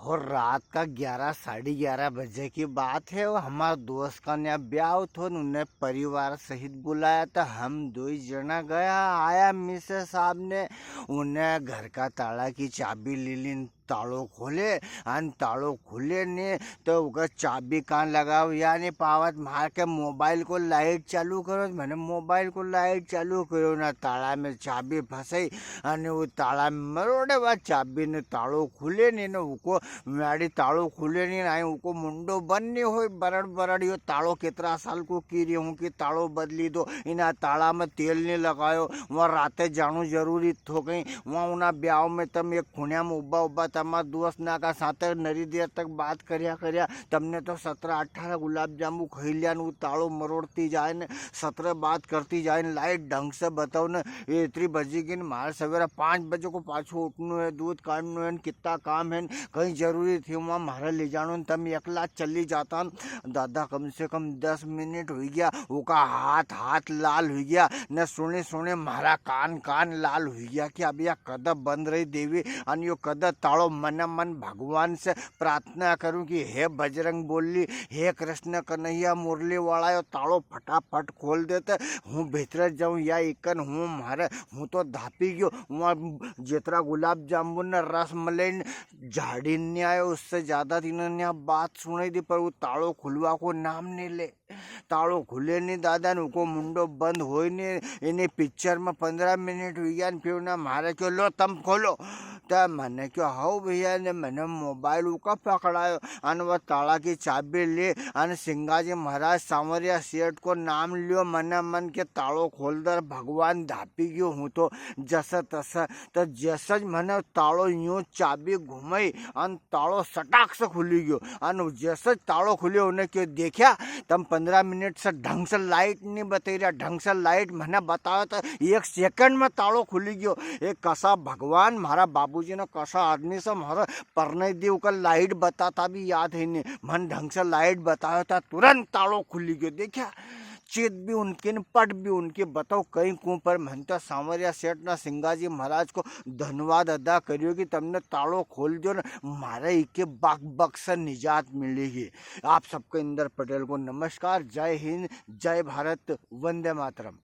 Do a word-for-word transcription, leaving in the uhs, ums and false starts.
और रात का ग्यारह, साढ़े ग्यारह बजे की बात है, वो हमारा दोस्त का नया ब्याव थो न, उन्हें परिवार सहित बुलाया था। हम दो ही जना गया, आया मिसेस साहब ने, उन्हें घर का ताला की चाबी ले ली, तालो खोले, अन तालो खुले नी, तो उका चाबी कां लगाव या नी पावत। मार के मोबाइल को लाइट चालू करो, तो मैंने मोबाइल को लाइट चालू करो ना, ताला में चाबी फंसाई, अने वो ताला में मरोड़े वा चाबी ने तालो खुले नी, ने उको म्याड़ी तालो खुले नी, ना उको मुंडो बंद नी होय, बरड़ बरड़ यो तालो कितरा साल को की रही हूँ कि तालो बदली दो, इना ताला में तेल नी लगायो, वहाँ राते जाणू जरूरी थो कहीं, वहाँ उना ब्याव में तम एक खुणिया में उब्बा उब्बा तमा दोस्त ना का साथ नरी देर तक बात करया करया, तमने तो सतरा अठारा गुलाब जामुन खई लिया न, वो तालो मरोड़ती जाए न, सतरा बात करती जाए न, लाइट ढंग से बताओ न, ये इतरी बजी की न, मारे सवेरा पाँच बजे को पाछो उठनो है, दूध काढ़नो है न, कितना काम है न, कहीं जरूरी थी वहाँ मारे ले जानो न, तम एकला चली जाता न। दादा, कम से कम दस मिनट हुई गया, उका हाथ, हाथ लाल हुई गया, न सुने सुने मारा कान, कान लाल हुई गया कि अब या कद बंद रही देवी, अन यो कद तालो। मन मन भगवान से प्रार्थना करूं कि हे बजरंग बली, हे कृष्ण कन्हैया मुरली वाला, यो तालो फटाफट खोल देते, हूँ भीतर जाऊं या इकन हूँ मारे, हूँ तो धापी गयो, वहाँ जितरा गुलाब जामुन न रस मलाई न झाड़ी नी आयो, उससे ज्यादा तीनों ने बात सुनाई दी, पर वो तालो खुलवा को नाम नी ले। तालो खुले नी दादा, ने उको मुंडो बंद होय नी। इनी पिक्चर में पन्द्रह मिनट हुई गया, ने फिर उन्हें मारे क्यो, "लो, तम खोलो।" तो मैंने क्यो, "हाउ भैया," ने मैंने मोबाइल उका पकड़ायो, अन वो ताला की चाबी ले, अन सिंगाजी महाराज सांवरिया सेठ को नाम लियो, मने मन के तालो खोल दर, भगवान धापी गयो हूँ तो जस तस। तो जस ज मैंने तालो यूं चाबी घुमाई, अन तालो सटाक से खुली गयो। अन जैसे तालो खुलियो, उन्हें क्यो, "देख्या, तम पन्द्रह मिनट से ढंग से लाइट नी बतई रहा, ढंग से लाइट मने बताओ तो एक सेकंड में तालो खुली गयो।" एक कसा भगवान, म्हारा बाबूजी ने कसा आदमी से म्हारा परनई दी, उका लाइट बताता भी याद है नी, मन ढंग से लाइट बतायो था, तुरंत तालो खुली गयो। देख्या, चित भी उनकी न पट भी उनकी, बताओ कई कूं। पर मन तो सांवरिया सेठ ना सिंगाजी महाराज को धन्यवाद अदा करियो कि तमने तालो खोल दियो ना, म्हारे इके बक बक से निजात मिलेगी। आप सबको इंदर पटेल को नमस्कार, जय हिंद, जय भारत, वंदे मातरम।